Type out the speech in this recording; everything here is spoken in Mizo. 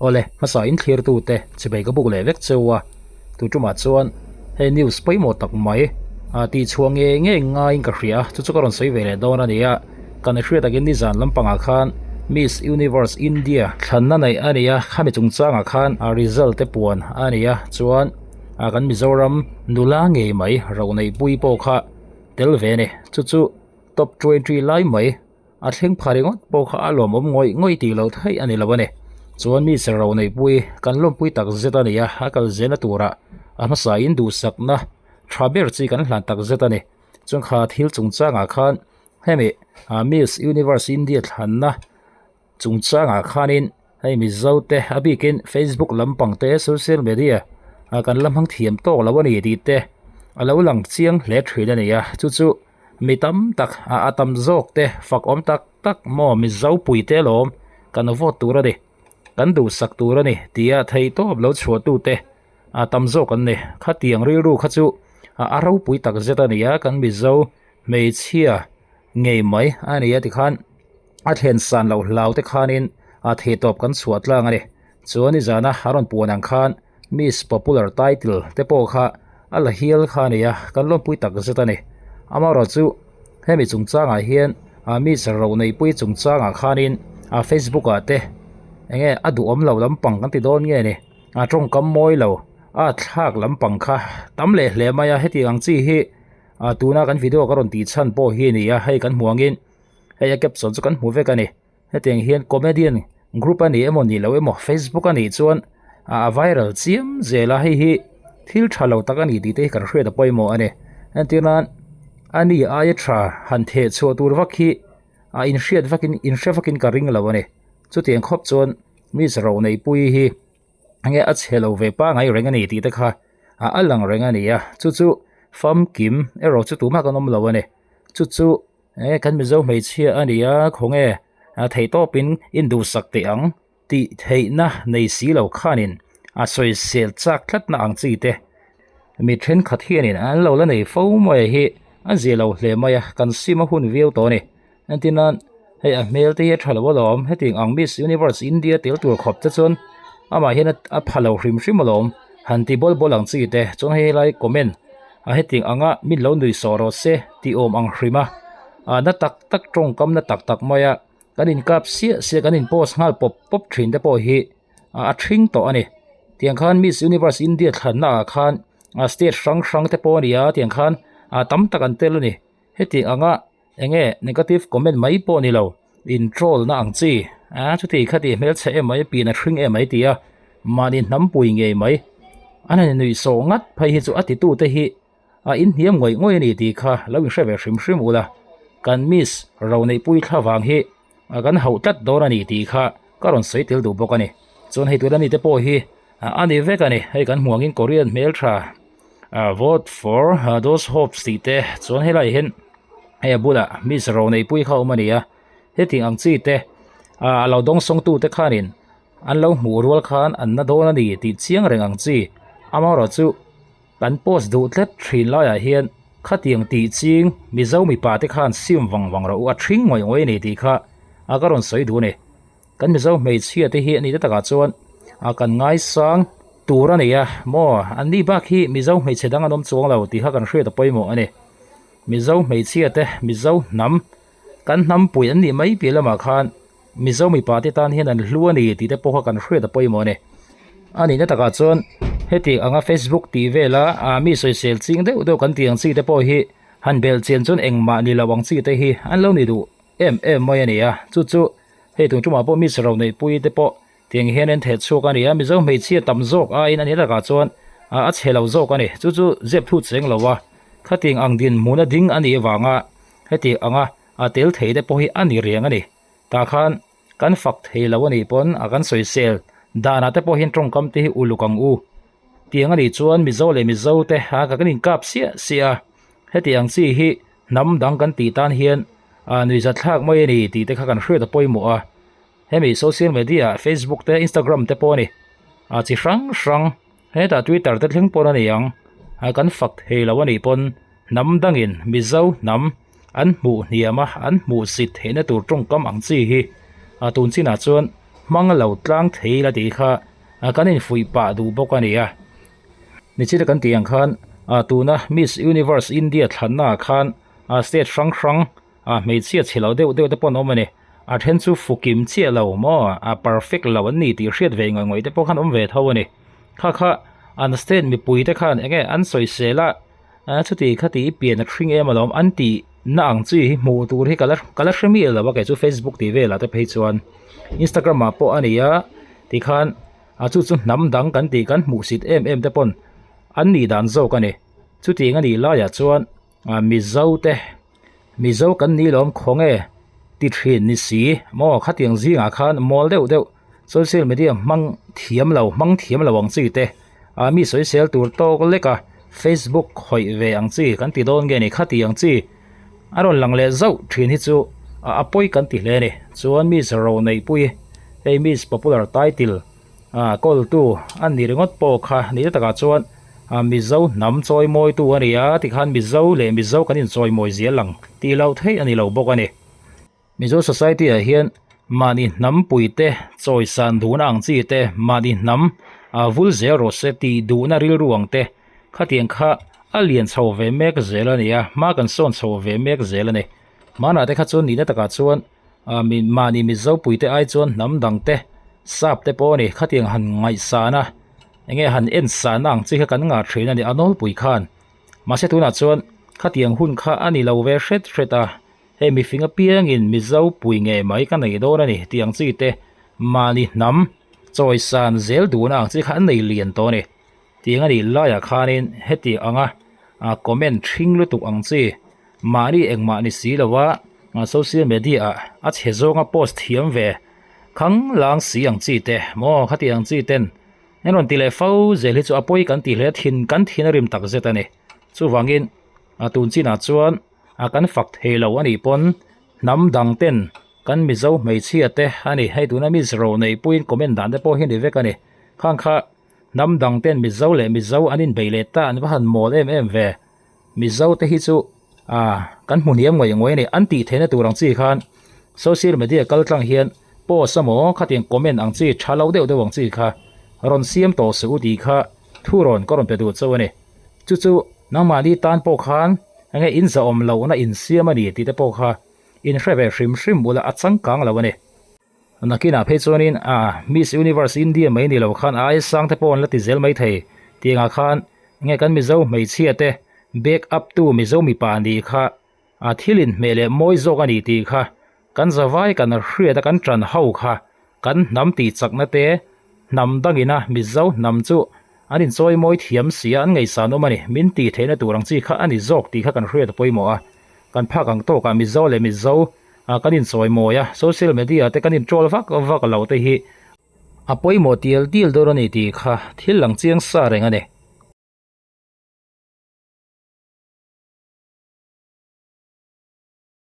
Awle, hmasa in thlirtute chibei ka buk leh vek cheu a, tu tumah chuan hei news pawimawh tak mai ah tihchhuah ngei ngei ngaiin ka hria a, chu chu ka rawn sawi ve leh dawn a ni a, kan hriat takin nizan lampangah khan Miss Universe India thlanna neih a ni a, khami chungchangah khan a result te puan a ni a, chuan ah kan Mizoram nula ngei mai Roneihpuii pawh kha tel ve a ni, chu chu top 20 lai mai. A thleng pha ringawt pawh kha a lawmawm ngawih ngawih tih loh theih a ni lo a ni. Chuan mi che ro neihpui kan lawmpui tak zet a ni a, a kal zelna turah a hmasain duhsakna tha ber chi kan hlan tak zet a ni. Chuan kha thil chungchangah khan hemi Miss Universe India thlanna chungchangah khanin hei Mizo te a bikin Facebook lampang te social media kan la hmang thiam tawk lo a ni tih te a lo lang chiang hle thin a ni a, chu chu Mi tam tak a a tam zawk te fak awm tak tak maw Mizo pui te alawm kan vote tur a ni, kan duhsak tur a ni tia theihtawp lo chhuah tu te a tam zawk an ni. Khatiang rilru kha chu a a ropui tak zet a ni a, kan Mizo hmeichhia ngei mai a ni a tikhan a thlen san loh hlau te khanin a theihtawp kan chhuah tlang a ni. Chuan nizana a rawn puan ang khan Miss Popular title te pawh kha a la hial kha a ni a, kan lawmpui tak zet a ni. Amaherawh chu hemi chungchangah hian ah Miss Roneihpuii chungchangah khanin ah Facebook ah te eng nge a duhawm lo lampang kan ti dawn nge ni, a tawngkam mawi lo a thlak lampang kha tam leh hle mai a, hetiang ang chi hi ah tuna kan video ka rawn tih chhan pawh hi a ni a, hei kan hmu angin hei a caption chu kan hmu vek a ni. Hetiang hian comedian group a ni emaw nih loh emaw facebook a nih chuan a viral chiam zel a hei hi thil tha lo tak a ni tih te hi kan hriat a pawimawh a ni entir nan a ni aia tha han theh chhuah tur vak hi a inhriat vakin inhre vakin ka ring lo a ni chutiang khawp chuan miss Roneihpuii hi enge a chhe lo ve pangai reng a ni tih te kha a lang reng a ni a chu chu famkim erawh chu tumah kan awm lo a ni chu chu. E kan Mizo hmeichhia a ni a, khawnge a theih tawpin in duhsak teh ang tih theihna nei si lo khanin a sawisel chak tlatna ang chi te mi thenkhat hianin an lo la nei fo mai a hi a zia lo hle mai a, kan sim a hun viau tawh a ni. Entirnan hei a hmel te hi a tha lo alawm, hetiang ang Miss Universe India tel tur khawp te chuan amah hian a pha lo hrim hrim alawm han ti bawl bawl ang chi te chuan hei helai comment a hetiang anga min lo nui sawh rawh se tih awm ang hrim a ah na tak tak tawngkam na tak tak mai a kan inkap siah siah kan in post nghal pawp pawp thin te pawh hi ah a thing tawh a ni tiang khan Miss Universe India thlanna ah khan ah state hrang hrang te pawh a ni a tiang khan ah tam tak an tel a ni hetiang anga Enge negative comment mai pawh ni lo, in troll na ang chi a chuti khati hmelchhe em mai pian a hring em mai ti a, mahni hnam pui ngei mai an han innuih sawh ngat phei hi chu a titu te hi a inhniam ngawih ngawih a ni tih kha lo inhre ve hrim hrim ula, kan miss Roneihpui thla vang hi kan hauh tlat dawn a ni tih kha ka rawn sawi tel duh bawk a ni. Chuan hei tuna mite pawh hi a ni vek a ni, hei kan hmuh angin Korean hmeltha vote for those hopes tih te chuan helaiah hian hei a bulah miss Roneihpui kha a awm a ni a, hetiang ang chi te a lo dawngsawng tu te khanin an lo hmuh rual khan an na dawn a ni tih chiang reng ang chi amaherawh chu Kan post duh tlat thin laiah hian khatiang tih ching Mizo mipa te khan sim vang vang rawh u a thring ngawih ngawih a ni tih kha a ka rawn sawi duh a ni. Kan Mizo hmeichhia te hi a ni te takah chuan a kan ngaisang tur a ni a maw an ni bak hi Mizo hmeichhe dang an awm chuang lo tih kha kan hriat a pawimawh a ni. Mizo hmeichhia te Mizo hnam kan hnampui an nih mai piah lamah khan Mizo mipa te tan hian an hlu a ni tih te pawh kha kan hriat a pawimawh a ni. A nihna takah chuan heti anga Facebook tih vela ah mi sawisel ching deuh deuh kan tih ang chi te pawh hi han belh chian chuan engmah ni lo ang chi te hi an lo ni duh em em mai a ni a. Chu chu hei tung tumah pawh mi chhero neihpui te pawh tiang hian an theh chhuak a ni a, Mizo hmeichhia tam zawk aiin a nihna takah chuan a chhe lo zawk a ni. Chu chu zep thu cheng lo a, khatiang ang dinhmun a ding a nih avanga heti anga a tel thei te pawh hi a ni reng a ni. Tah khan kan fak thei lo a nih pawn a kan sawisel danah te pawh hian tawngkam te hi uluk ang u tiang a nih chuan Mizo leh Mizo te a kan inkap siah siah a, heti ang chi hi hnam dang kan tih tan hian a nuihzat thlak mai a ni tih te kha kan hriat a pawimawh a, hemi social media ah Facebook te Instagram te pawh a ni a chi hrang hrang hetah Twitter te thleng pawn a ni ang a kan fak thei lo a nih pawn hnam dangin Mizo hnam an hmuh hniam a, an hmuh sit theihna tur tawngkam ang chi hi a tun chinah chuan hmang lo tlang thei la tih kha kan infuih pah duh bawk a ni a. Nichina kan tih ang khan tuna Miss Universe India thlanna ah khan state hrang hrang hmeichhia chhe lo deuh deuh te pawh an awm a ni. A then chu fukim chiah lo maw a perfect lo an ni tih hriat ve ngawih ngawih te pawh khan awm ve tho a ni. Kha kha an state mipui te khan eng nge an sawisel a chuti khati i pian a hring em alawm an tih na ang chi hi hmuh tur hi ka la ka la hre miah lo a kei chu Facebook tih velah te phei chuan Instagram ah pawh a ni a tikhan a chu chu hnam dang kan tih kan hmuh sit em em te pawn an nih dan zawk a ni chutiang a nih laiah chuan ah Mizo te Mizo kan ni lawm khaw nge ti thin ni si maw khatiang zingah khan mawl deuh deuh social media hmang thiam lo hmang thiam lo ang chi te ah mi sawisel tur tawk lek a facebook khawih ve ang chi kan ti dawn nge ni khatiang chi a rawn lang leh zauh thin hi chu a pawi kan ti hle a ni chuan miss ro neihpui hei miss popular title ah kawl tu a ni ringawt pawh kha ni ta takah chuan ah mizo hnam chawi mawi tu a ni a tikhan mizo leh mizo kan inchawi mawi zel ang tih loh theih a ni lo bawk a ni. Mizo society ah hian mahni hnam pui te chawi san duhna ang chi te mahni hnam ah vul zel rawh se tih duhna rilru ang te khatiang kha a lian chho ve mek zel a ni a hma kan sawn chho ve mek zel a ni. Hmanah te kha chuan nihna takah chuan ah mi mahni Mizo pui te ai chuan hnam dang te sap te pawh a ni khatiang han ngaihsan a eng nge han en san ang chi kha kan ngah thin a ni a nawlpui khan mahse tunah chuan khatiang hun kha a ni lo ve hret hret a. Hei mifing apiangin Mizo pui ngei mai ka nei dawn a ni tih ang chi te mahni hnam chawisan zel duhna ang chi kha an nei lian tawh a ni. Tiang a nih laiah khanin heti anga comment thring lutuk ang chi mahni engmah ni si lova social media ah a chhe zawnga post thiam ve khang lang si ang chi te maw khati ang chi ten an rawn ti leh fo zel hi chu a pawi kan ti hle thin kan thin a rim tak zet a ni. Chuvangin tun chinah chuan. a kan fak thei lo a nih pawn hnam dang ten kan mizo hmeichhia te a ni hei tuna mi zero nei puiin comment dan te pawh hi a ni vek a ni khang kha hnam dang ten mizo leh mizo an inbei leh ta an va han mawl em em ve mizo te hi chu ah kan hmu hniam ngawih ngawih a ni an tih theihna tur ang chi khan social media kal tlang hian post emaw khatiang comment ang chi tha lo deuh deuh ang chi kha rawn siam tawh suh u tih kha thu rawn ka rawn pe duh chauh a ni. Chu chu nangmahni tan pawh khan enge in zahawm lohna in siam a ni tih te pawh kha in hre ve hrim hrim ula a changkang lo a ni. Nakinah phei chuanin a Miss Universe India mai ni lo khan a ai sang te pawh an la ti zel mai thei tih angah khan enge kan Mizo hmeichhia te back up tu Mizo mipa nih kha a thil inhmeh leh mawi zawk a ni tih kha kan zavai kan hriat a kan tan ho kha kan hnam tih chakna te hnam dangina Mizo hnam chu an inchawi mawi thiam si a an ngaihsan awm a ni min tih theihna tur ang chi kha a ni zawk tih kha kan hriat a pawimawh a kan phak ang tawkah Mizo leh Mizo kan inchawi mawi a social media te kan introll vak vak lo te hi a pawimawh tial tial dawn a ni tih kha thil lang chiang sa reng a ni.